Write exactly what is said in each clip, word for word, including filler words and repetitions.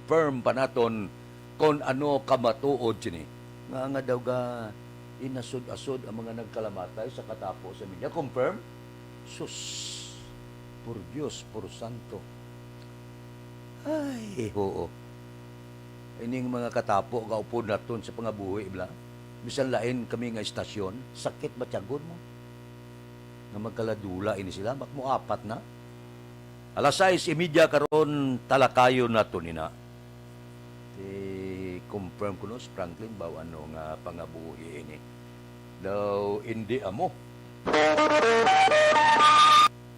Confirm pa naton kon ano kamatuod sini. Nga, nga daw ga inasod-asod ang mga nagkalamatay sa katapo sa media. Confirm? Sus, por Dios, por santo. Ay, oo. Ining mga katapo gaupod naton sa pangabuhi, bla. Bisan lain kami nga istasyon, sakit ba tiyagon mo? Nga magkaladula ini sila, mak mo apat na. Alas sais y media karon, talakayon naton ina. I-confirm ko no, si Franklin, baw ano nga pangabuhi ini. Daw, hindi amo.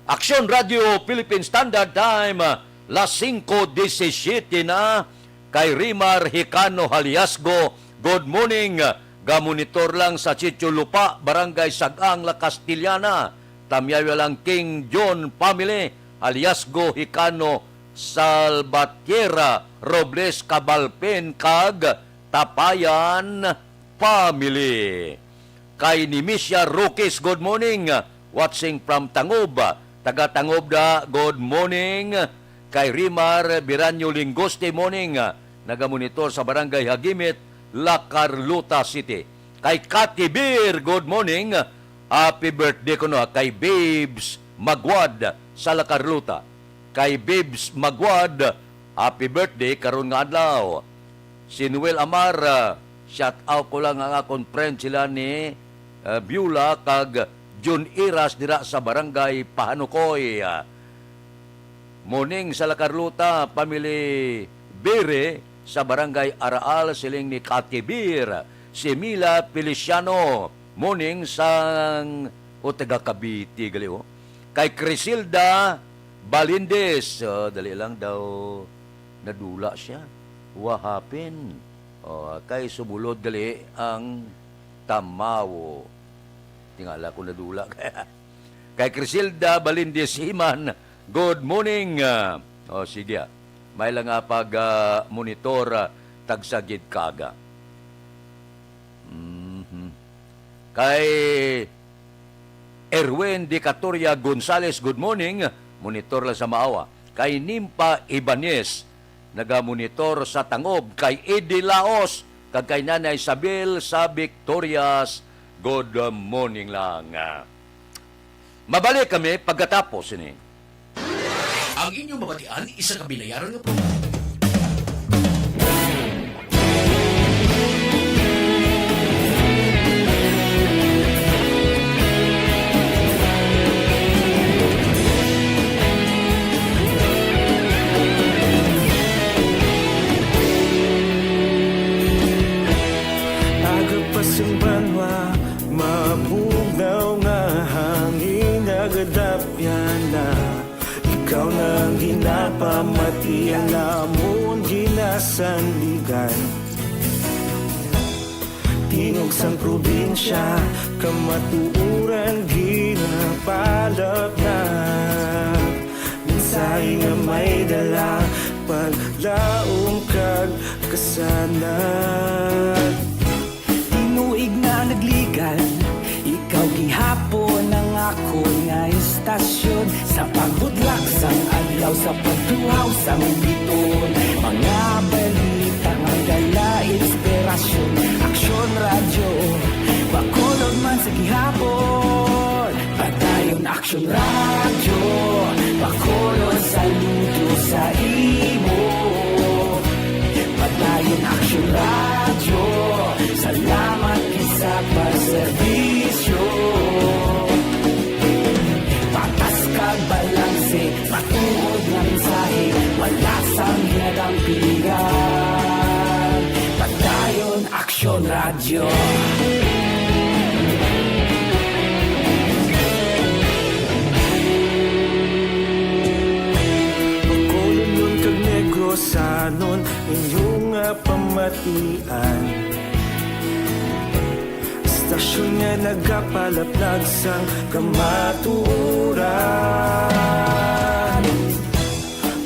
Aksyon Radio Philippine Standard Time, las singko disisiete na. Kay Rimar Hicano Haliasgo, good morning. Gamonitor lang sa Sitio Lupa, Barangay Sag-ang, La Castellana. Tamyayo lang King John family, Haliasgo, Hicano, Salvatierra, Robles, Cabalpen, kag Tapayan family. Kay Nimisia Roques, good morning. Watching from Tangob. Taga Tangob da, good morning. Kay Rimar Biranyo Lingoste, morning. Nagamonitor sa Barangay Hagimit, La Carlota City. Kay Kati Beer, good morning. Happy birthday ko no, kay Babes Magwad sa La Carlota. Kay Babes Magwad, happy birthday karon nga adlaw. Si Noel Amar, ah, shout out ko lang ang akon friend sila ni, ah, Beulah kag Jun Iras dira sa Barangay Pahanukoy. Ah, morning sa La Carlota, family Bere sa Barangay Araal, siling ni Kati Bir. Si Mila Feliciano, morning sang, o, taga Cavite, gali, o. Kay Crisilda Balindez, ah, dali lang daw, nadula siya. What happened? O, kay sumulod gali ang tamawo. Tingala ko nadula. Kay Crisilda Balindez Himan, good morning. Ah, o, sige, ah. May lang nga pag, ah, monitor, ah, tagsa gid kaga. Mhm. Kay Erwin Dicatoria Gonzales, good morning. Monitor lang sa Maawa. Kay Nimpa Ibanez, nagamonitor sa Tangob. Kay Eddie Laos, kag kay Nanay Isabel sa Victorias, good morning lang. Mabalik kami pagkatapos ini. Ang inyong mabatian, isa ka binayaran nga programa. Aga pa sang banwa, mabugnaw nga hangin nagadapyan na. Ikaw na ang ginapamati, ang amon ginasandigan. Tingog sang probinsya, kamatuoran ginapalapnap. Mensahe nga may dala, paglaom kag kasanag. Tinuig na nagligan, ikaw gihapon ang akon nga istasyon. Sa pagbudlak sang adlaw, sa pagtuhaw sang biton, mga balita nga dala inspirasyon. Aksyon Radyo, Bacolod man sa gihapon. Padayon Aksyon Radyo, Bacolod, saludo sa imo. Padayon Aksyon Radyo, salamat gid sa pagserbisyo. Patas kag balanse, matuod nga mensahe, wala sang ginadampigan. Padayon Aksyon Radyo. Bacolodnon kag Negrosanon, inyo nga pamatian. Istasyon nga nagapalaplag sang kamatuoran.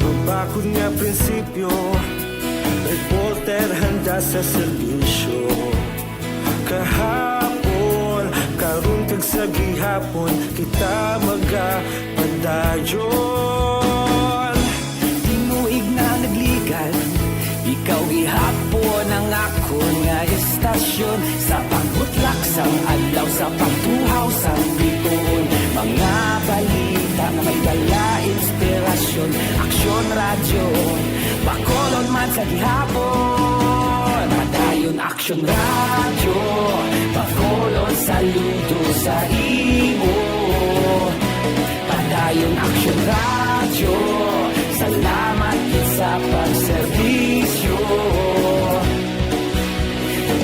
Mabakod nga prinsipyo, reporter handa sa serbisyo. Kahapon, karon kag sa gihapon, kita magapadayon. Tinuig na nagligan, Ikaw gihapon ang akon nga estasyon, sa pagbutlak sang adlaw, sa pagtuhaw sang bituon. Mga balita nga may dala inspirasyon. Aksyon Radyo, Bacolod man sa gihapon. Padayon Aksyon Radyo, Bacolod saludo sa imo. Padayon Aksyon Radyo, salamat gid sa pagserbisyo.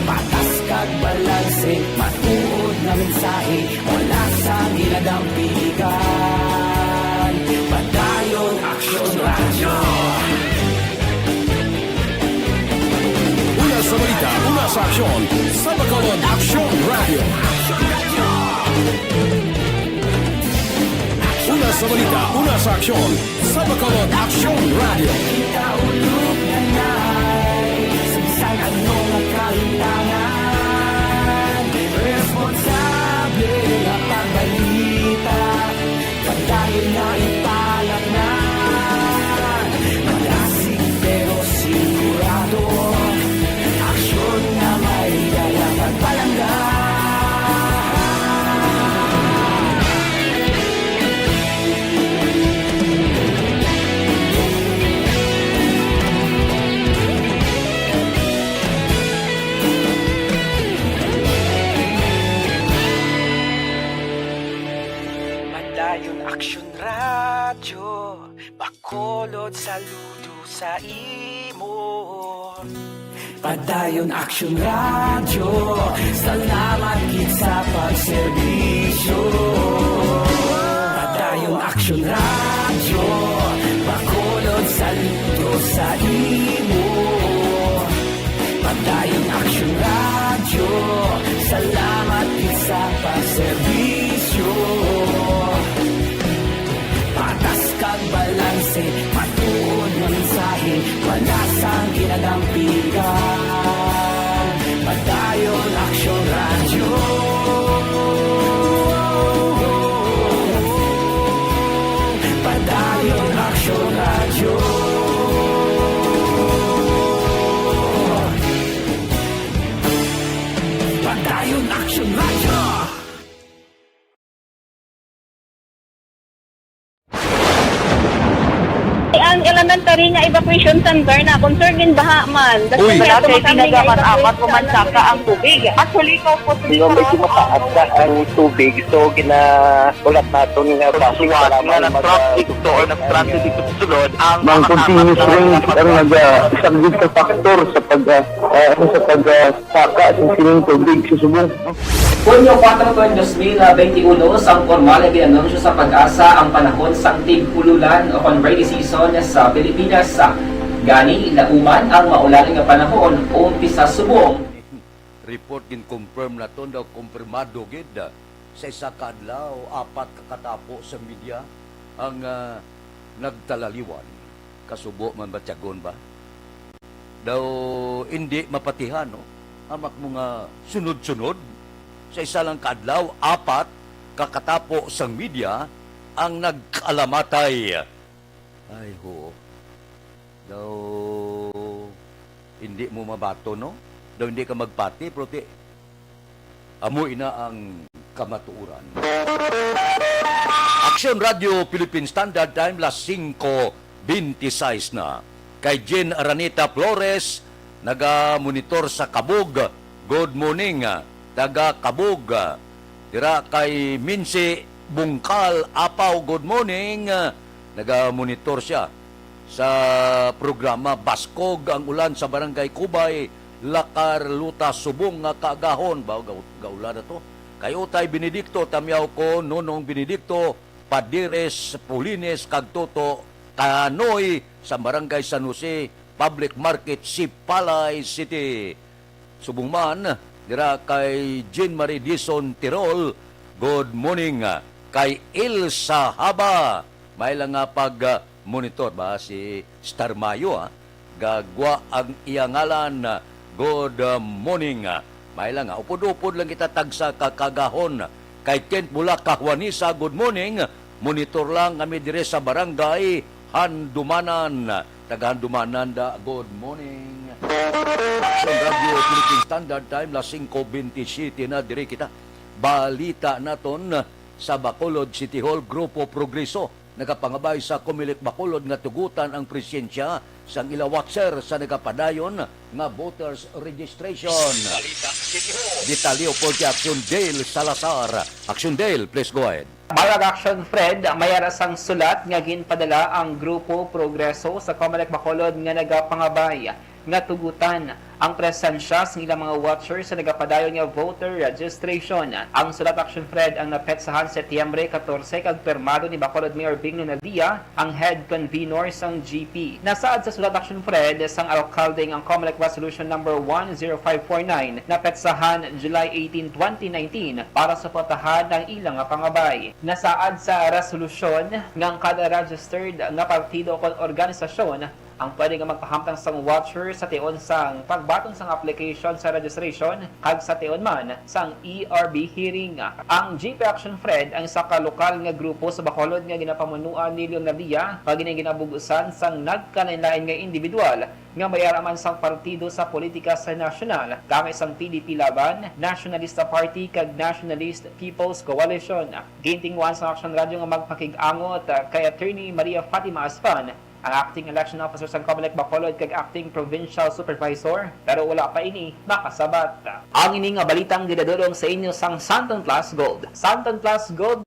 Patas kag balanse, matuod nga mensahe, wala sang ginadampigan. Padayon Aksyon Radyo. Una sa balita, una sa aksyon, sa Bacolod Aksyon Radyo. Una sa balita, una sa aksyon, sa Bacolod Aksyon Radyo. Kita ulog na nay, sa bisan ano nga kalimtangan, responsable nga pagbalita. Padayon nga ipalatnan, malasig pero sigurado. Aksyon nga may dala pagpalangga. Padayon Aksyon Radyo, Bacolod saludo sa imo. Padayon Aksyon Radyo, salamat gid sa pagserbisyo. Padayon Aksyon Radyo, Bacolod saludo sa imo. Padayon Aksyon Radyo, salamat gid sa pagserbisyo. Patas kag balanse, matuod nga mensahe, wala sang ginadampigan. Padayon Aksyon Radyo. Padayon Aksyon Radyo. Padayon Aksyon Radyo. Ang elementary nga evacuation center na concern din baha man. Uy. Wala kay tinaga man amat o mansaka ang tubig. Actually, ikaw po, di ba, medyo mataas na ang tubig. So, ginahulat naton nga basic nga lamang nag-traffic to or nag-transit dito sa sulod ang mga continuous rain ang nagasaglit sa factor sa pag, ah, ah, ano, sa pag, ah, saka sa sining tubig sa subong. Hunyo kuwatro, dos mil benti uno, sang pormal nga gin-anunsyo sa PAGASA ang panahon sang tig-ululan o kon rainy season sa Pilipinas. Gani, lauman ang maulan nga panahon, umpisa subong. Report gin-confirm naton daw, kumpirmado gid, ah, sa isa ka adlaw, apat ka katapo sa media ang, ah, nagtalaliwan. Kasubo man ba, tiyagon ba? Daw indi mapatihan, no? Amak mo nga sunod-sunod, sa isa lang ka adlaw, apat ka katapo sang media ang nagkalamatay. Ay, ho. Daw indi mo mabaton, no? Daw indi ka magpati, pero ti-, amo ina ang kamatuoran. Aksyon Radyo Philippine Standard Time, las singko benti sais na. Kay Jean Araneta Flores, naga-monitor sa Kabug. Good morning, ah, taga Kabug. Ah, dira kay Minsi Bungkal Apaw, good morning. Ah, naga-monitor siya sa programa Baskog ang Ulan sa Barangay Cubay, Lacar, Luta, Subong nga kaagahon. Ba, ga-, gaulan na to. Kay Utay Benedicto, tamyaw ko, Nonong Benedicto, Padires Pulines, kag Toto Kanoy sa Barangay San Jose Public Market, Sipalay City. Subong man, dira kay Jean Marie Dizon Tirol, good morning. Kay Ilsa Haba, may lang nga pag, ah, monitor ba si Star Mayo, ah? Gagwa ang iya ngalan. Good morning. May lang, ah, upod-upod lang kita tagsa ka kaagahon. Kay Kent Bulaca Juanisa, good morning. Monitor lang kami dire sa barangay Handumanan. Tagahandumanan da, good morning. Aksyon Radio Philippine Standard Time, las singko bentisiete na, diri kita. Balita naton sa Bacolod City Hall, Grupo Progreso nagapangabay sa Comelec Bacolod nga tugutan ang presensya sang ila watcher sa nagapadayon nga voters registration. Balita City Hall. Detalye upod kay Aksyon Dale Salazar. Aksyon Dale, please go ahead. Mayad kay Aksyon Fred, may ara sang sulat nga ginpadala ang Grupo Progreso sa Comelec Bacolod nga nagapangabay nga tugutan ang presensya sang ilang mga watchers sa nagapadayon nga voter registration. Ang sulat, Aksyon Fred, ang napetsahan Setyembre katorse kag pirmado ni Bacolod Mayor Bing Lunaldia, ang head convenor sang G P. Nasaad sa sulat, Aksyon Fred, sang alkalde nga ang Comelec Resolution Number one zero five four nine, napetsahan July eighteen, twenty nineteen, para suportahan ang ilang nga pangabay. Nasaad sa resolusyon nga ang kada registered nga partido kon organisasyon ang pwede nga magpahamtang sang watcher sa tion sang pagbaton sang application sa registration kag sa tion man sang E R B hearing. Ang G P Action Fred ang isa ka lokal nga grupo sa Bacolod nga ginapamunuan ni Leon Navia kag ginabugusan sang nagkalainlain nga individual nga may ara man sang partido sa politika sa nasyonal, gamit sang P D P Laban, Nationalista Party, kag Nationalist People's Coalition. Gintinguhan sang Action Radio nga magpakig-angot, ah, kay Attorney Maria Fatima Aspan, ang acting election officer sang Comelec Bacolod kag acting provincial supervisor, pero wala pa ini makasabat. Ang ini nga balitang ginadul-ong sa inyo sang Santon Plus Gold. Santon Plus Gold.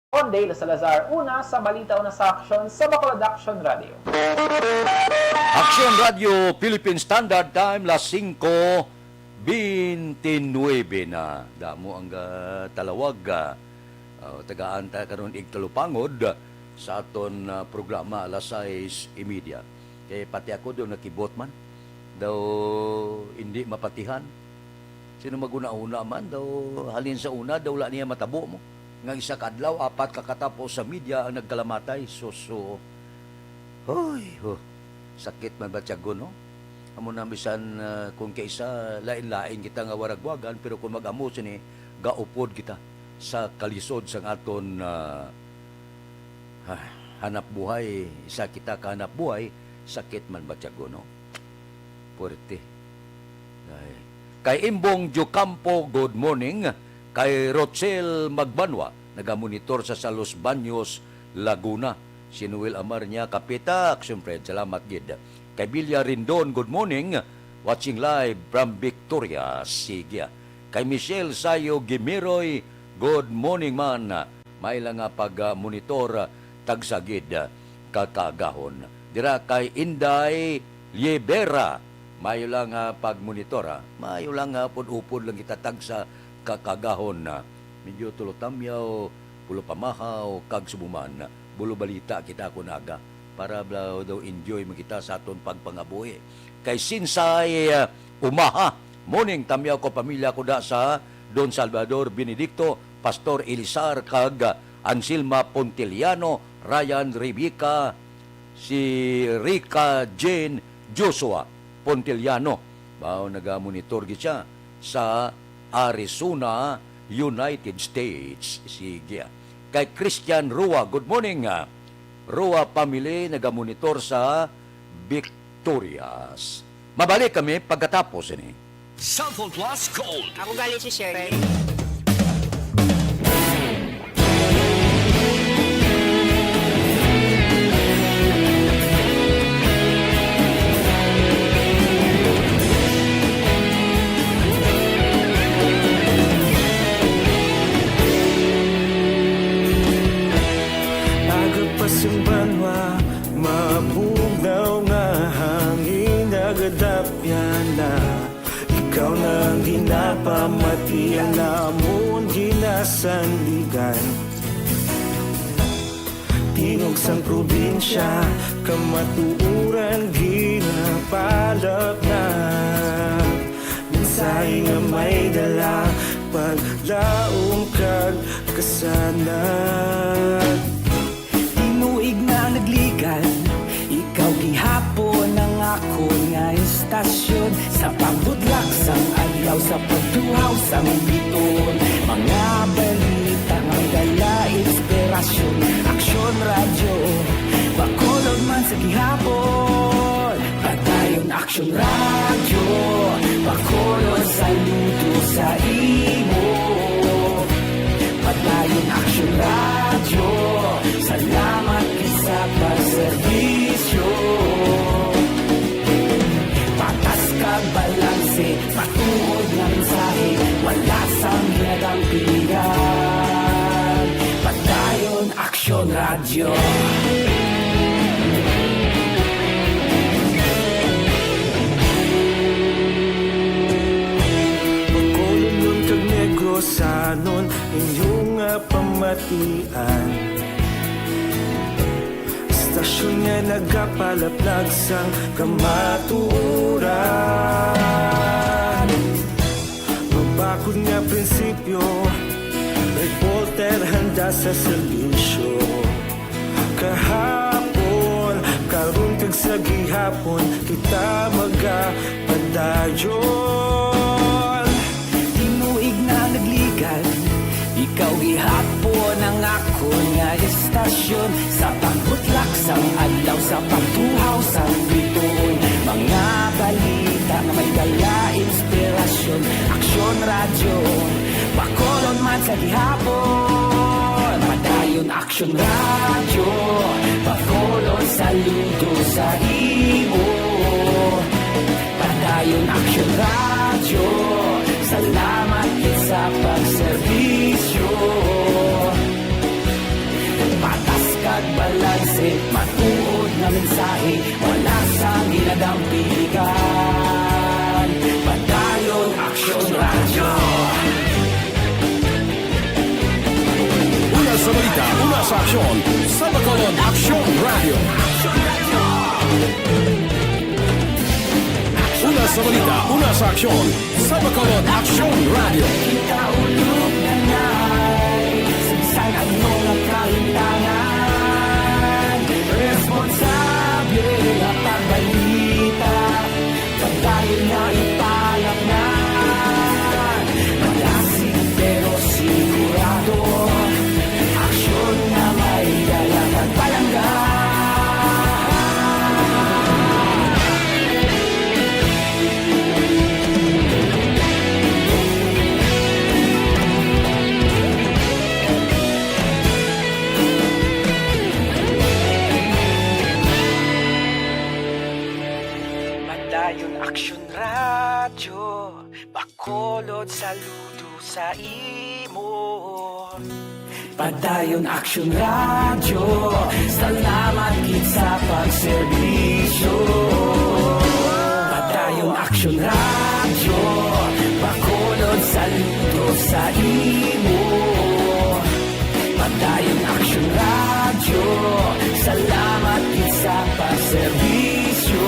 Kon Dale Salazar, una sa balita, una sa aksyon sa Bacolod Action Radio. Action Radio Philippine Standard Time, las singko bentisiete na. Damo ang, ah, talawag, ah, oh, tagaan ta karon igtalupangod sa aton, ah, programa alas sais y media. Kay pati ako daw nakibot man. Daw hindi mapatihan. Sino maghuna-huna man, daw halin sa una, daw wala niya matabo mo. Nga isa ka adlaw, apat ka katapo sa media ang nagkalamatay. Suso. Hoy, ho. Sakit man ba tiyagon, no? Amo na bisan, ah, kung kaisa, lain-lain kita nga waragwagan, pero kung mag-amo sini, gaupod kita sa kalisod sang aton, ah, ah, hanap buhay, isa kita ka hanap buhay, sakit man ba tiyagon, no? Puwerte. Ay. Kay Imbong Diocampo, good morning. Kay Rochelle Magbanwa, nagamonitor sa, sa Los Baños, Laguna. Si Noel Amar niya, Kapita, Action Fred, salamat gid. Kay Bilya Rindon, good morning. Watching live from Victoria, sige. Kay Michelle Sayo Gimiroy, good morning man. May lang nga pag, ah, monitor, ah, tagsa gid, ah, ka kaagahon. Dira kay Inday Liebera, mayo lang nga pagmonitor, ha. Mayo lang nga upod-upod lang kita tagsa ka kaagahon, ha. Medyo Tulo Tamyaw, Pulo Pamahaw, kag Subuman. Bulo Balita kita kon aga. Para bla-, daw enjoy man kita sa aton pagpangabuhi. Kay Sinsay, ah, Umaha, morning, tamyaw ko pamilya ko da sa Don Salvador Benedicto, Pastor Elisar, kag Anselma Pontiliano, Ryan, Rebecca, si Rica Jane, Joshua Pontiliano. Mao, nagamonitor gid siya sa Arizona, United States. Sige. Kay Christian Rua, good morning, ah. Rua family, nagamonitor sa Victorias. Mabalik kami pagkatapos ini. Cellphone Plus Gold. Ako galing si Shirley. Sang banwa, mabugnaw nga hangin nagadapyan na. Ikaw na ang ginapamatian namon ginasandigan. Tingog sang probinsya, kamatuoran ginapalapnag. Mensahe nga may dala, paglaom kag kasanag. Tinuig na nagligad, ikaw gihapon ang akon nga istasyon. Sa pagbudlak sang adlaw, sa pagtuhaw sang bituon, mga balita nga may dala inspirasyon. Aksyon Radyo, Bacolod man sa gihapon. Padayon Aksyon Radyo, Bacolod, saludo sa imo. Padayon Aksyon Radyo, salamat gid sa pagserbisyo. Patas kag balanse, matuod nga mensahe, wala sang ginadampigan. Padayon Aksyon Radyo. Bacolodnon kag Negrosanon, inyo nga pamatian. Istasyon nga nagapalaplag sang kamatuoran. Mabakod nga prinsipyo, reporter handa sa serbisyo. Kahapon, karon kag sa gihapon, kita magapadayon. Tinuig na nagligad, ikaw gihapon ang akon nga istasyon. Sa pagbutlak sang adlaw, sa pagtuhaw sang bituon, mga balita nga may dala inspirasyon. Aksyon Radyo, Bacolod man sa gihapon. Padayon Aksyon Radyo, Bacolod, saludo sa imo. Padayon Aksyon Radyo, salamat gid sa pagserbisyo. Patas kag balanse, matuod nga mensahe, wala sang ginadampigan. Padayon Aksyon Radyo. Una sa balita, una sa aksyon, sa Bacolod Aksyon Radyo. Una sa balita, una sa aksyon, sa Bacolod Aksyon Radyo. Kita ulog na nai, sagsag ang mga kalintangan. Responsable nga pagbalita, pagdayon nga ipalapnan. Malasig pero sigurado, aksyon nga may dala kag palangga. Padayon Aksyon Radyo, Bacolod, saludo sa imo. Padayon Aksyon Radyo, salamat gid sa pagserbisyo. Padayon Aksyon Radyo, Bacolod, saludo sa imo. Padayon Aksyon Radyo, salamat gid sa pagserbisyo.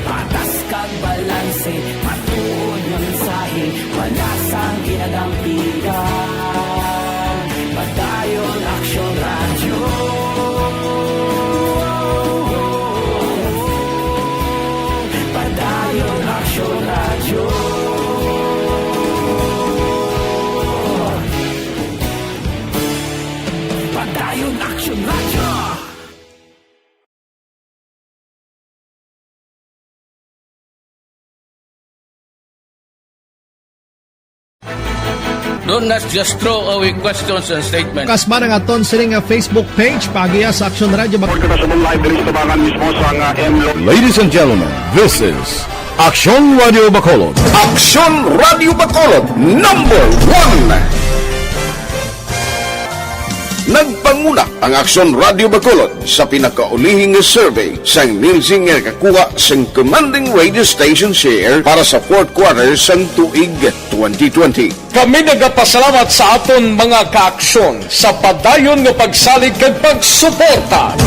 Patas kag balanse, matuod nga mensahe, wala sang ginadampigan. Padayon Aksyon Radyo. Padayon Aksyon Radyo. Padayon Aksyon Radyo. Don't not just throw away questions and statements. Kas man ang aton sini nga Facebook page, paagiha sa Aksyon Radyo. Report kita sa live diri sa tabangan mismo sa nga M L O. Ladies and gentlemen, this is Aksyon Radio Bacolod. Aksyon Radio Bacolod, number one. Nagpanguna ang Aksyon Radio Bacolod sa pinakaulihi nga survey sang Nielsen nga nakakuha sang commanding radio station share para sa fourth quarter sang tuig twenty twenty. Kami nagapasalamat sa aton mga kaaksyon sa padayon nga pagsalig kag pagsuporta.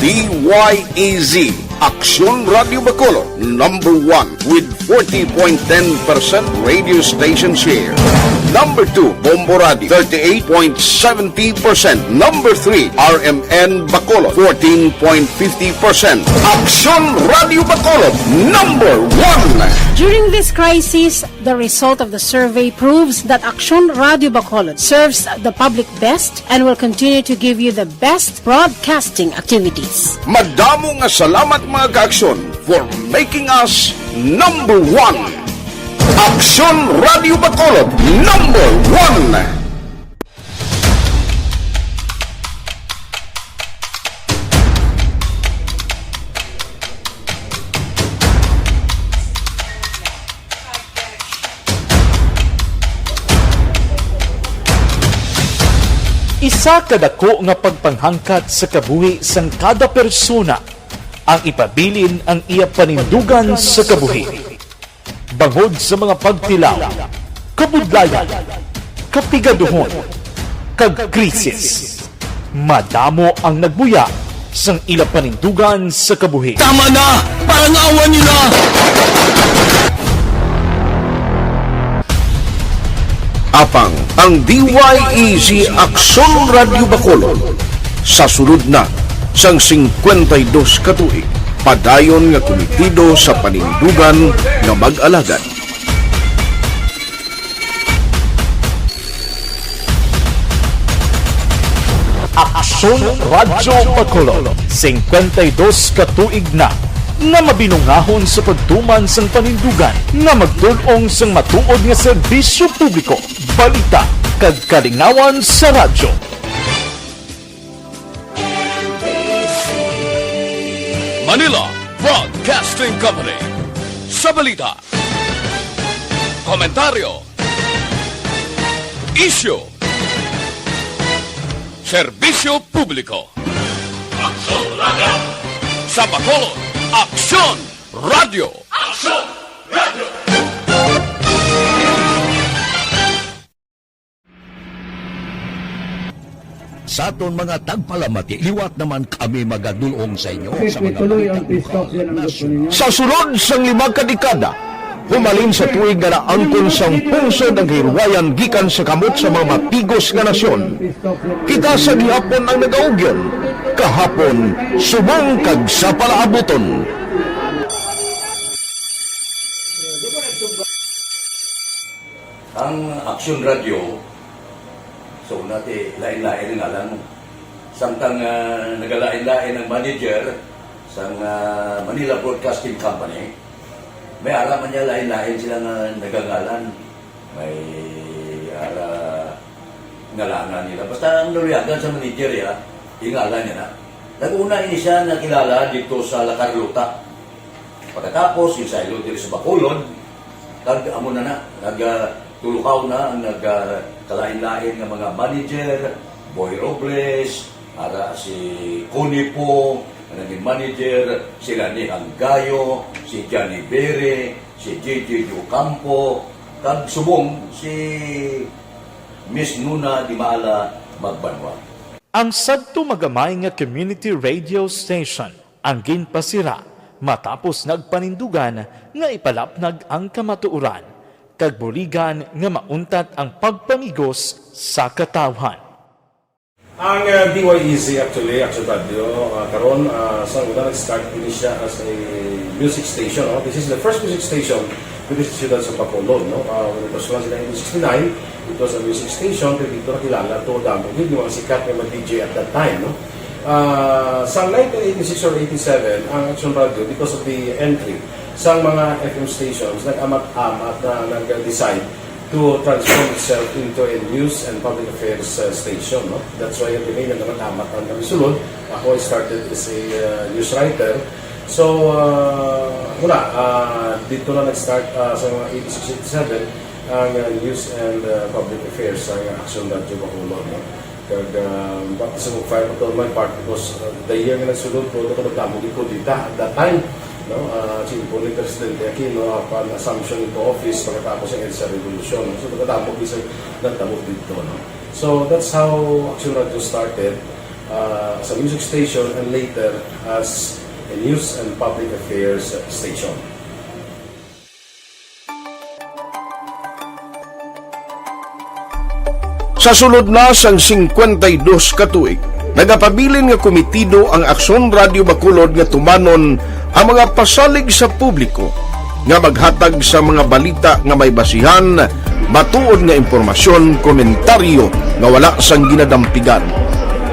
D Y E Z, Aksyon Radio Bacolod, number one with forty point ten percent radio station share. Number two, Bombo Radio, thirty-eight point seventy percent. Number three, R M N Bacolod, fourteen point fifty percent. Aksyon Radio Bacolod, number one. During this crisis, the result of the survey proves that Aksyon Radio Bacolod serves the public best and will continue to give you the best broadcasting activities. Madamo nga salamat, mga kaaksyon, for making us number one. Aksyon Radio Bacolod, number one. Isa ka dako nga pagpanghangkat sa kabuhi sang kada persona ang ipabilin ang iya panindugan sa kabuhi. Bangod sa mga pagtilaw, kabudlayan, kapigaduhon, kag krisis, madamo ang nagbuya sang ila panindugan sa kabuhi. Tama na! Parang awa nila! Apang ang D Y E Z Aksyon Radio Bacolod sa sulod na sang singkwenta y dos ka tuig, padayon nga kumitido sa panindugan nga mag-alagad. Aksyon Radyo Bacolod, singkwenta y dos ka tuig na nga mabinungahon sa pagtuman sang panindugan nga magtul-ong sang matuod nga serbisyo publiko, balita, kag kalingawan sa radyo. Manila Broadcasting Company. Sa balita, komentaryo, isyu, serbisyo publiko. Aksyon Radyo. Sa Bacolod, Aksyon Radyo. Aksyon Radyo. Sa aton mga tagpalamati, liwat naman kami magadul-ong sa inyo sa mga balita buhat nasyonal. Sa sulod sang lima ka dekada, humalin sa tuig nga naangkon sang pungsod ang kahilwayan gikan sa kamot sa mga matigos nga nasyon, kita sa gihapon ang nagaugyon, kahapon, subong kag sa palaabuton. Ang Aksyon Radyo, so, nati, lain-lain ang ngalan mo. Samtang, ah, nagalain-lain ang manager sang, ah, Manila Broadcasting Company, may ara man niya lain-lain sila nga nagangalan. May ara ngalanan nila. Basta ang naluyagan sa manager, ya, ingalan niya na. Nag-una ini siya nakilala dito sa La Carlota. Pagkatapos, ginsaylo diri sa Bacolod, kag amo na na, nag, ah, tulukaw na ang nag, ah, kalain-lain nga mga manager, Boy Robles, ara si Connie Pong, ang naging manager, sila ni Anggayo, si Johnny Bere, si J J Ocampo, kag subong si Miss Nuna Di Maala Magbanwa. Ang sadto magamay nga community radio station ang ginpasira matapos nagpanindugan nga ipalapnag ang kamatuoran kag buligan nga mauntat ang pagpamigos sa katawhan. Ang, ah, D Y E Z actually, Action Radio, ah, karon, ah, sa una nag-start ini siya as a music station, no? This is the first music station dito sa siyudad sa Bacolod, no? Ah, when it was launched in nineteen sixty-nine, it was a music station, kay dito nakilala to, damo gyud yung mga sikat nga mga D J at that time, no? Ah, sa nineteen eighty-six or eighty-seven, ang Action Radio, because of the entry sa mga F M stations, nag-amat-amat na nag-decide to transform itself into a news and public affairs, uh, station, no? That's why kami nagkakatamat ang kami sulod. Ako, I started as a, uh, news writer. So, uh, wala, uh, dito na nag-start, uh, sa mga eighty-six, eighty-seven, ang, uh, news and, uh, public affairs sa Action Radio Bacolod, no? Kag, ah, baptism of fire pa to my part because, ah, the year nga nagsulod, puro ko nagdamo gid kudeta at that time, no? Ah, siling ni Presidente Aquino, upon assumption into office, pagkatapos ng EDSA Revolution, no? So, nagdamo gid sa nagdamo dito, no? So, that's how Action Radio started, ah, as a music station and later as a news and public affairs station. Sa sulod na sang singkwenta y dos ka tuig, nagapabilin nga komitido ang Aksyon Radio Bacolod nga tumanon ang mga pasalig sa publiko nga maghatag sa mga balita nga may basihan, matuod nga impormasyon, komentaryo nga wala sang ginadampigan,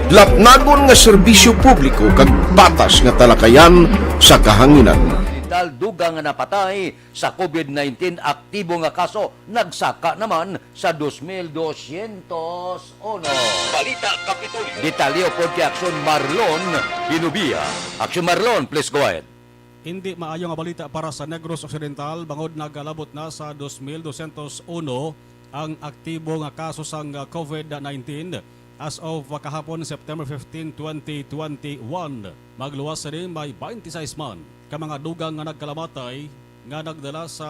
lapnagon nga serbisyo publiko kag patas nga talakayan sa kahanginan. Oksidental, dugang nga napatay sa COVID nineteen, aktibo nga kaso nagsaka naman sa dos mil dosyentos uno. Balita Kapitolyo. Detalye upod kay Aksyon Marlon Hinubia. Aksyon Marlon, please go ahead. Indi maayo nga balita para sa Negros Occidental bangod nagalabot na sa dos mil dosyentos uno ang aktibo nga kaso sang COVID nineteen. As of kahapon, September fifteen, twenty twenty-one, magluwas sini may twenty-six man ka mga dugang nga nagkalamatay nga nagdala sa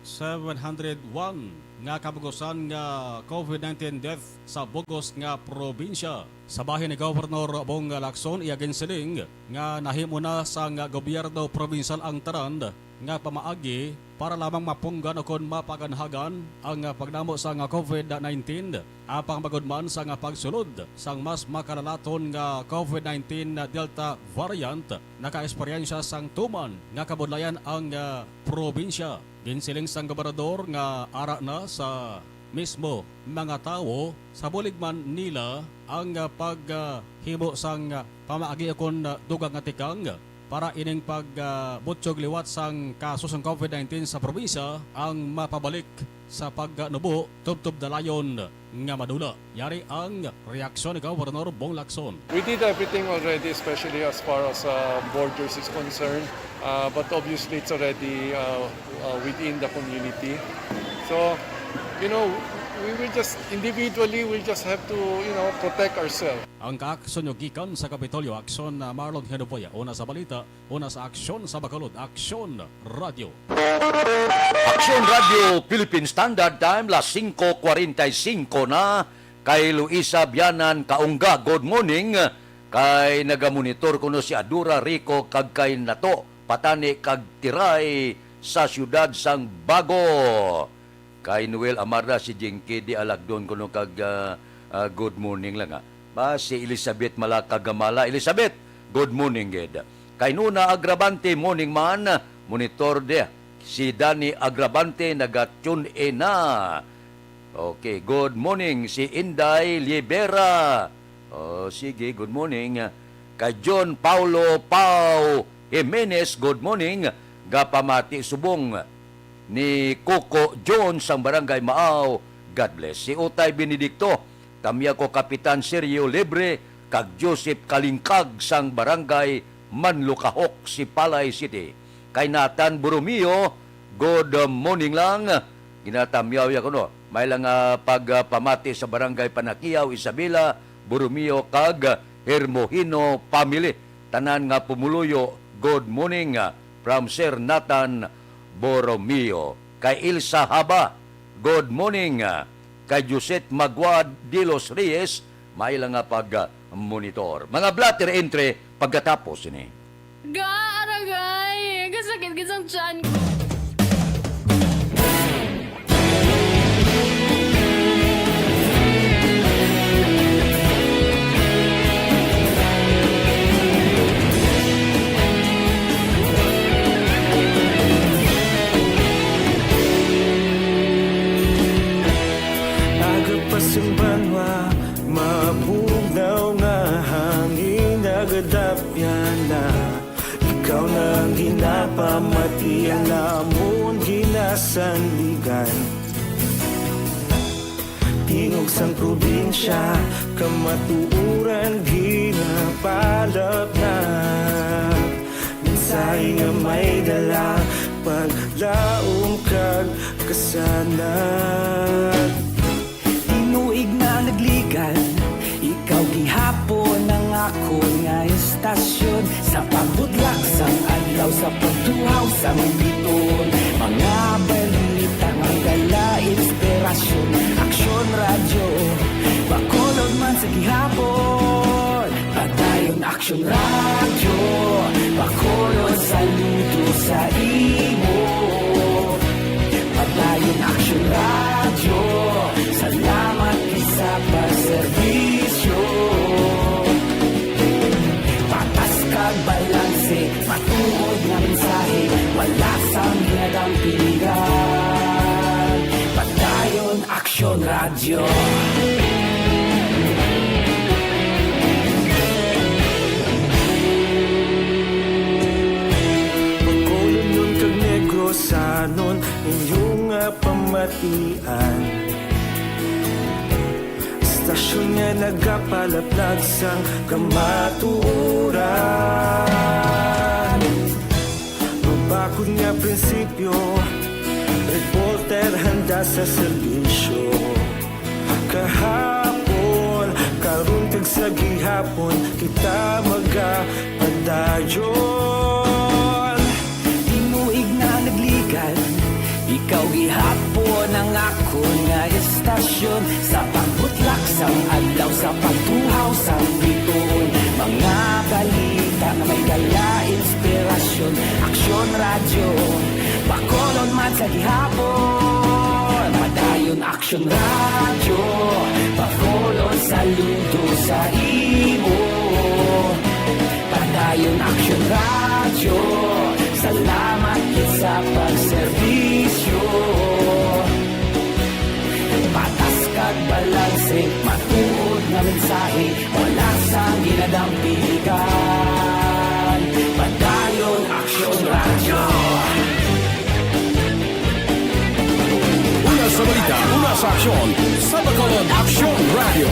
seven hundred one nga kabugusan nga COVID nineteen death sa bugos nga probinsya. Sa bahin ni Governor Bong Lacson, iya ginsiling nga nahimo na sang gobyerno probinsyal ang tanan nga pamaagi para lamang mapunggan ukon mapaganhagan ang pagdamo sang COVID nineteen. Apang bangod man sang pagsulod sang mas makalalaton nga COVID nineteen Delta variant, nakaesperyensya sang tuman nga kabudlayan ang, ah, probinsya. Ginsiling sang gobernador nga ara na sa mismo mga tawo sa bulig man nila ang, ah, paghimo sang, ah, pamaagi ukon, ah, dugang nga tikang para ining pagbutyog liwat sang kaso sang COVID nineteen sa probinsya ang mapabalik sa pagnubo tubtob dalayon nga madula. Yari ang reaksyon ni Governor Bong Lacson. We did everything already, especially as far as uh, borders is concerned. Uh, but obviously, it's already uh, uh, within the community. So, you know, we will just individually, we just have to, you know, protect ourselves. Ang kaaksyon nyo gikan sa Kapitolyo, Aksyon, ah, Marlon Hinupoya. Una sa balita, una sa Aksyon sa Bacolod, Aksyon Radio. Aksyon Radio Philippine Standard Time, las singko kwarenta y singko na. Kay Luisa Bianan Kaungga, good morning. Kay nagamonitor kuno si Adura Rico kag kay Nato Patani kag Tiray sa siyudad sang Bago. Kay Noel Amarda, si Jinky di Alagdon kuno kag, ah, ah, good morning lang, ah. Ba, si Elizabeth Malaka Gamala. Elizabeth, good morning gid. Kay Nuna Agravante, morning man. Monitor de. Si Danny Agravante naga-tune in na. Okay, good morning si Inday Libera. Oh, sige, good morning. Kay John Paulo Pau Jimenez, good morning. Gapamati subong ni Coco Jones sang Barangay Maaw. God bless. Si Utay Benedicto, tamya ko Kapitan Sergio Libre, kag Joseph Kalingkag sang Barangay Manlukahok, Sipalay City. Kay Nathan Borromeo, good morning lang. Ginatamyaw ya kuno. May lang, ah, pagpamati sa Barangay Panakiaw, Isabela, Borromeo, kag Hermohino family. Tanan nga pumuluyo, good morning, ah, from Sir Nathan Borromeo. Kay Ilsa Haba, good morning, ah, kay Josette Magua de los Reyes, may lang nga pag-monitor. Mga blotter entry pagkatapos ini. Ga, aragay! Kasakit gid sang tiyan ko. Aga pa sang banwa, mabugnaw nga hangin nagadapyan na. Ikaw na ang ginapamati, ang amon ginasandigan. Tingog sang probinsya, kamatuoran ginapalapnat. Mensahe nga may dala, paglaom kag kasanag. Tinuig na nagligan, ikaw Akon nga istasyon, sa pagbudlak sang adlaw, sa pagtuhaw sang bituon, mga balita nga may dala inspirasyon. Aksyon Radyo, Bacolod man sa gihapon. Padayon Aksyon Radyo, Bacolod, saludo sa imo. Padayon Aksyon Radyo, salamat sa pagserbisyo. Patas kag balanse, matuod nga mensahe, wala sang ginadampigan. Padayon Aksyon Radyo. Bacolodnon kag Negrosanon, inyo nga pamatian. Istasyon nga nagapalaplag sang kamatuoran. Mabakod nga prinsipyo, reporter handa sa serbisyo. Kahapon, karon, kag sa gihapon, kita magapadayon. Tinuig na nagligad, ikaw gihapon ang akon nga istasyon. Sa pagbutlak sang adlaw, sa pagtuhaw sang bituon, mga balita nga may dala inspirasyon. Aksyon Radyo, Bacolod man sa gihapon. Padayon Aksyon Radyo, Bacolod, saludo sa imo. Padayon Aksyon Radyo, salamat gid sa pagserbisyo. Patas kag balanse, matuod nga mensahe, wala sang ginadampigan. Padayon Aksyon Radyo. Una sa balita, una sa aksyon, sa Bacolod Aksyon Radyo.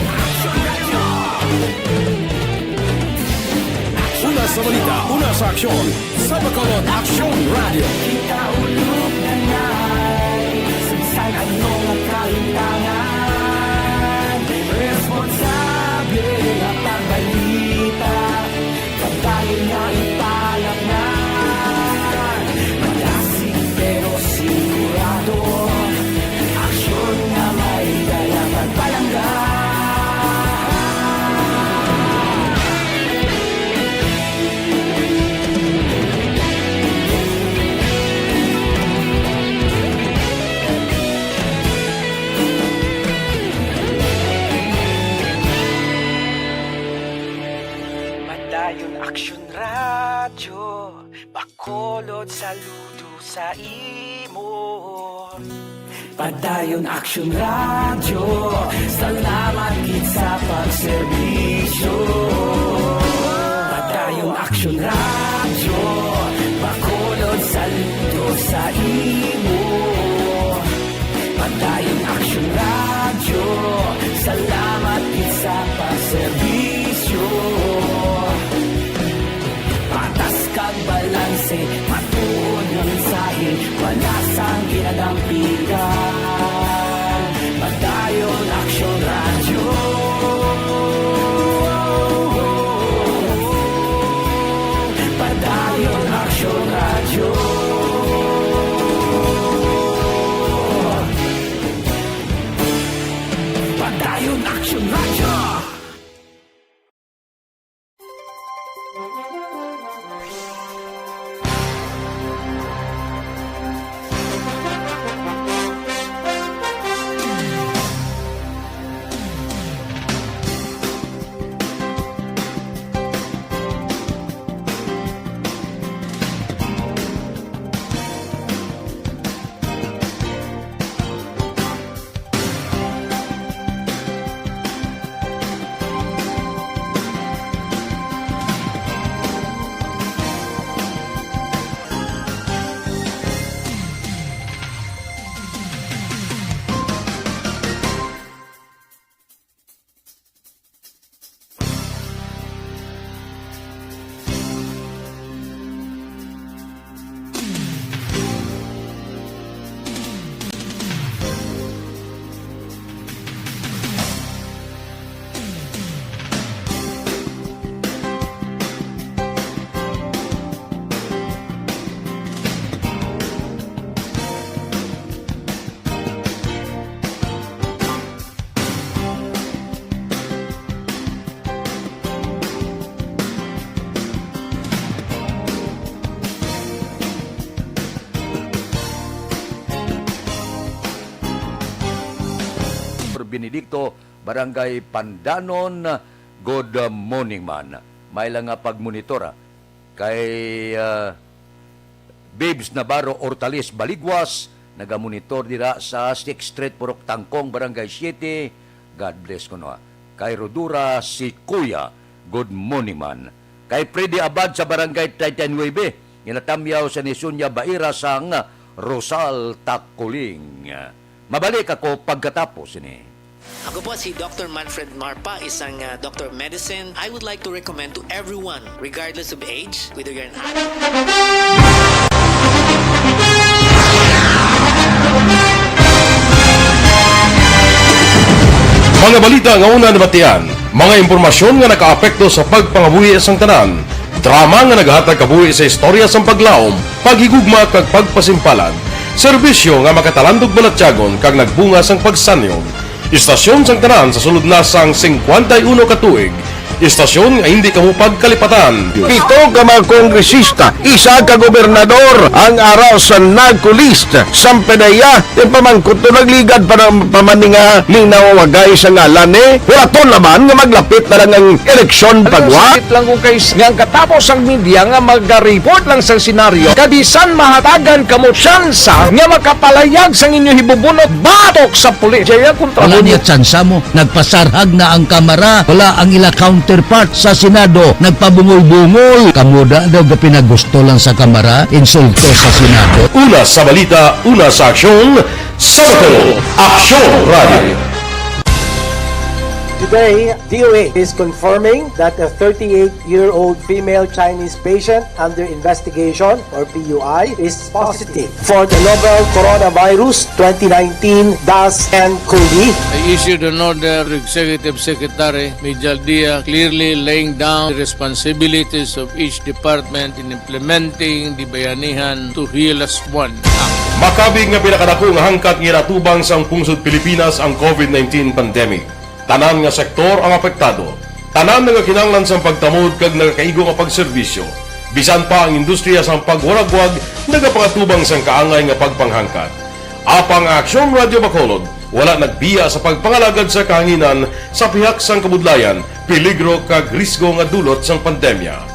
Una sa balita, una sa aksyon, sa Bacolod Aksyon Radyo. Kita ulog na nai, sa bisan ano nga kalimtangan, responsable nga pagbalita. Padayon nga ipalatnan, madasig pero sigurado, aksyon nga may dala pagpalangga. Padayon Aksyon Radyo, Bacolod, saludo sa imo. Padayon Aksyon Radyo, salamat gid sa pagserbisyo. Padayon Aksyon Radyo, Bacolod, saludo sa imo. Padayon Aksyon Radyo, salamat gid sa pagserbisyo. Patas kag balanse, matuod nga mensahe, wala sang ginadampigan. Padayon Aksyon Radyo. Padayon Aksyon Radyo. Padayon Aksyon Radyo. Benedicto, Barangay Pandanon. Good morning man. May lang nga pagmonitor, ah, kay, ah, Babes Navarro Hortales Baligwas, nagamonitor dira sa Sixth Street, Purok Tangkong, Barangay Siete. God bless kuno, ah. Kay Rodura si Kuya. Good morning man. Kay Freddy Abad sa Barangay treinta y nueve, ginatamyaw sa ni Sonia Baira sang Rosal Takuling. Mabalik ako pagkatapos ini. Ako po si Doctor Manfred Marpa, isang, ah, Doctor of Medicine. I would like to recommend to everyone, regardless of age, whether you're an adult. Mga balita nga una nabatian, mga impormasyon nga nakaapekto sa pagpangabuhi sang tanan, drama nga naghatag kabuhi sa istorya sang paglaom, paghigugma kag pagpasimpalan, serbisyo nga makatalandog balatyagon kag nagbunga sang pagsanyog. Istasyon sang tanan sa sulod na sang singkwenta y uno ka tuig. Istasyon nga hindi kamo pagkalipatan. Pito ka mga kongresista, isa ka gobernador, ang ara sa NAGCOLEST, sang PDEA, ti pamangkot to nagligad pa ng pamaninga ning nawawagay sa ngalan ni. Wala to naman nga maglapit na lang ang eleksyon. Alam mo, pagwa. Sakit lang kung kay nga ang katapos ang media nga magareport lang sa senaryo, kabisan mahatagan kamo tsansa nga makapalayag sang inyo hibubunot batok sa pulis. Jaya kontra. Wala mo niya tsansa mo. Nagpasarhag na ang Kamara. Wala ang ila counterpart sa Senado. Nagpabungol-bungol. Kamo da daw gapinagusto lang sa Kamara, insulto sa Senado. Una sa balita, una sa aksyon, sa Bacolod, Aksyon Radio. Today, D O A is confirming that a thirty-eight-year-old female Chinese patient under investigation, or P U I, is positive for the novel coronavirus twenty nineteen dash N cov. I issued an order to Executive Secretary Mijal Dia, clearly laying down the responsibilities of each department in implementing the Bayanihan to Heal Us One Act. Makabig nga pinakadako nga hangkat nga ginatubang sang pungsod Pilipinas ang covid nineteen pandemic. Tanan nga sektor ang apektado. Tanan nga kinahanglan sang pagtamod kag nagakaigo nga pagserbisyo. Bisan pa ang industriya sang pagwaragwag nagapangatubang sang kaangay nga pagpanghangkat. Apang ang Aksyon Radio Bacolod wala nagbiya sa pagpangalagad sa kahanginan sa pihak sang kabudlayan, peligro kag risgo nga dulot sang pandemya.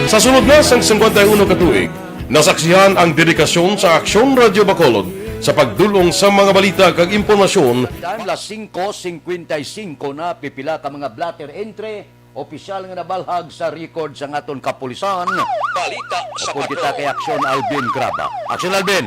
Sa sulod na sang singkwenta y uno ka tuig, nasaksihan ang dedikasyon sa Aksyon Radio Bacolod sa pagdul-ong sa mga balita kag impormasyon. Time, las singko singkwenta y singko na, pipila ka mga blotter entry, opisyal nga nabalhag sa record sang aton kapulisan. Balita sa Upod kita Patrol. Kay Aksyon Alvin Graba. Aksyon Alvin!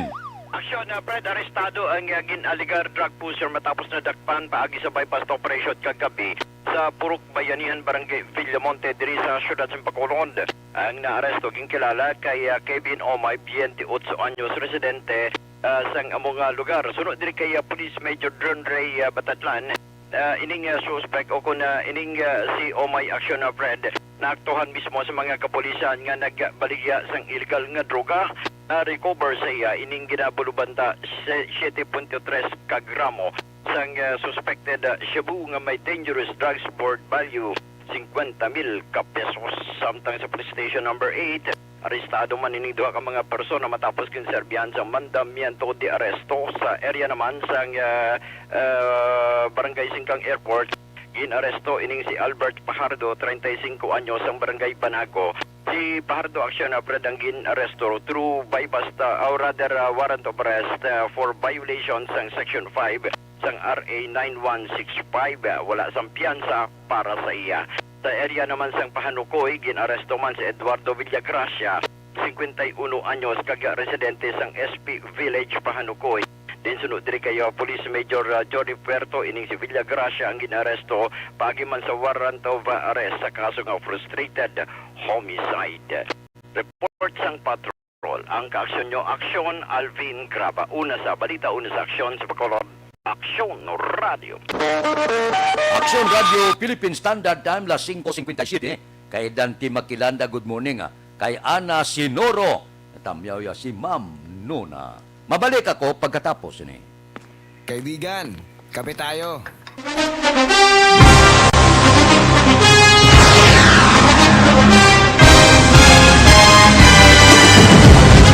Aksyon, ah, Fred, arestado ang, ah, gin-alegar drug pusher matapos nadakpan paagi sa buy-bust operation kagabi sa Purok Bayanihan, Barangay Villamonte, diri sa siyudad sa Bacolod. Ang naaresto ginkilala kay, ah, Kevin Omay, biyente otso anyos, residente, ah, sang amo nga lugar. Suno diri kay, ah, Police Major Dron Ray, ah, Batatlan, ah, ining, ah, suspek o kun, ah, ining, ah, si Omay Aksyon, ah, Fred, naaktuhan mismo sa mga kapulisan nga nagbaligya sang illegal nga droga. Na-recover sa iya ining ginabulubanta sa siete punto tres ka gramo sang, ah, suspected, ah, shabu nga may dangerous drugs worth value singkwenta mil ka pesos. Samtang sa Police Station Number Eight, arestado man ining duha ka mga persona matapos ginserbihan sa mandamiento de arresto sa area naman sang, ah, ah, Barangay Singkang Airport. Gin-aresto ining si Albert Pajardo, treinta y cinco anyos, sang Barangay Banaco. Si Pajardo Aksyon, ah, Fred, ang gin-aresto through buy-bust, ah, or rather, ah, warrant of arrest, ah, for violation sang Section five sang R A nine one six five, ah, wala sang piyansa para sa iya. Sa area naman sang Pahanukoy, gin-aresto man si Eduardo Villagracia, singkwenta y uno anyos, kag residente sang S P Village, Pahanukoy. Din suno diri kay, ah, Police Major, ah, Johnny Puerto, ining si Villagracia ang gin-aresto paagi man sa warrant of, ah, arrest sa kaso nga frustrated homicide. Report sang patrol. Ang kaaksyon nyo, Aksyon Alvin Graba. Una sa balita, una sa aksyon sa Bacolod, Aksyon Radio. Aksyon Radio, Philippine Standard Time, las singko singkwenta y siyete. Kay Dante Maquilanda, good morning, ah. Kay Ana Sinoro, natamyaw ya si Ma'am Nona. Mabalik ako pagkatapos ini. Kaibigan, kape tayo.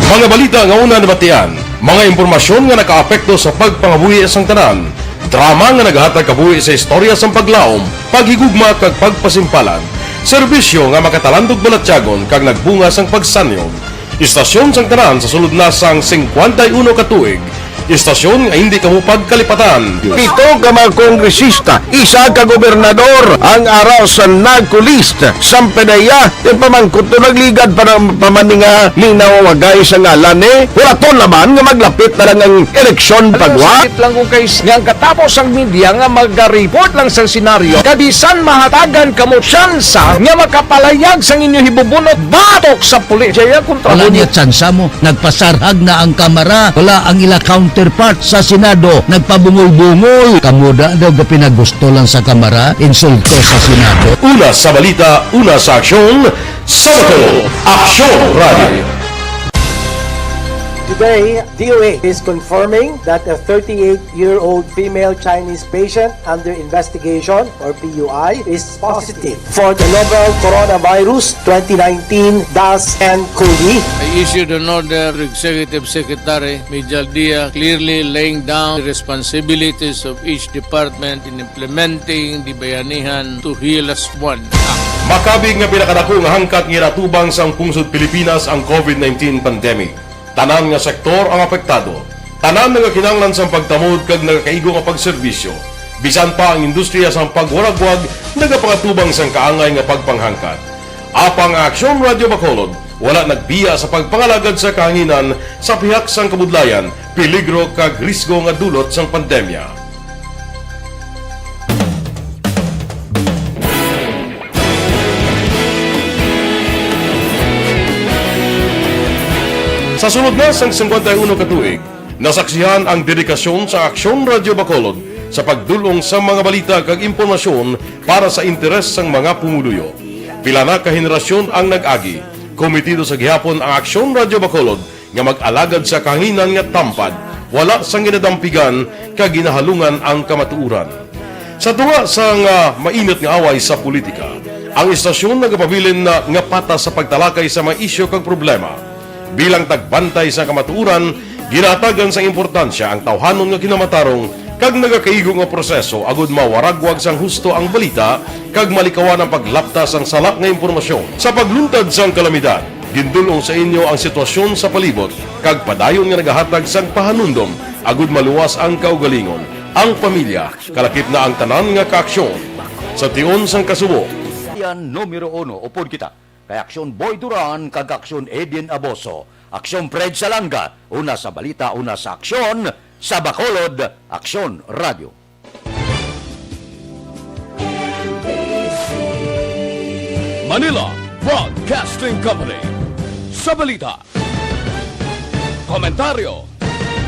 Mga balita nga una nabatian, mga impormasyon nga nakaapekto sa pagpangabuhi sang tanan, drama nga nagahatag kabuhi sa istorya sang paglaom, paghigugma kag pagpasimpalan, serbisyo nga makatalandog balatyagon kag nagbunga sang pagsanyog. Istasyon sang tanan sa sulod na sang singkwenta y uno ka tuig, istasyon nga hindi kamo pagkalipatan. Pito ka mga kongresista, isa ka gobernador ang ara sa NAGCO list. Sampanaya, ti pamangkot to nagligad pa ng pamaninga minawagay sa ngalan ni. Wala to naman nga maglapit na lang ang eleksyon pagwa. Sakit lang kung kay nga ang katapos ang media nga magariport lang sa senaryo, kabisan mahatagan kamo tsansa nga makapalayag sang inyo hibubunot batok sa pulis. Jaya kontra Wala mo niya tsansa mo. Nagpasarhag na ang Kamara. Wala ang ila counterpart sa Senado. Nagpabungol-bungol. Kamo da daw gapinagusto lang sa Kamara, insulto sa Senado. Una sa balita, una sa aksyon, sa Bacolod, Aksyon Radio. Today, D O A is confirming that a thirty-eight-year-old female Chinese patient under investigation, or P U I, is positive for the novel coronavirus twenty nineteen dash N cov. I issued an order to Executive Secretary Mijal Dia, clearly laying down the responsibilities of each department in implementing the Bayanihan to Heal Us One Act. Makabig nga pinakadako nga hangkat nga ginatubang sang pungsod Pilipinas ang covid nineteen pandemic. Tanan nga sektor ang apektado. Tanan nagakinahanglan sang pagtamod kag nagakaigo nga pagserbisyo. Bisan pa ang industriya sang pagwaragwag nagapangatubang sang kaangay nga pagpanghangkat. Apang ang Aksyon Radio Bacolod wala nagbiya sa pagpangalagad sa kahanginan sa pihak sang kabudlayan, peligro kag risgo nga dulot sang pandemya. Sa sulod na sang singkwenta y uno ka tuig, nasaksihan ang dedikasyon sa Aksyon Radio Bacolod sa pagdul-ong sa mga balita kag impormasyon para sa interes sang mga pumuluyo. Pila na ka henerasyon ang nag-agi, komitido sa gihapon ang Aksyon Radio Bacolod nga mag-alagad sa kahanginan nga tampad, wala sang ginadampigan kag ginahalungan ang kamatuoran. Sa tunga sang, ah, mainit nga away sa politika, ang istasyon nagapabilin na nga patas sa pagtalakay sa mga isyu kag problema. Bilang tagbantay sa kamatuoran, ginahatagan sang importansya ang tawhanon nga kinamatarong kag nagakaigo nga proseso agud mawaragwag sang husto ang balita kag malikawan ang paglapta sang sala nga impormasyon. Sa pagluntad sang kalamidad, gindul-ong sa inyo ang sitwasyon sa palibot kag padayon nga nagahatag sang pahanumdom agud maluwas ang kaugalingon, ang pamilya, kalakip na ang tanan nga kaaksyon. Sa tion sang kasubo, Yan numero uno, upod kita. Kay Aksyon Boy Duran kag Aksyon Edin Aboso. Aksyon Fred Salanga, una sa balita, una sa aksyon, sa Bacolod, Aksyon Radio. Manila Broadcasting Company. Sa balita, komentaryo,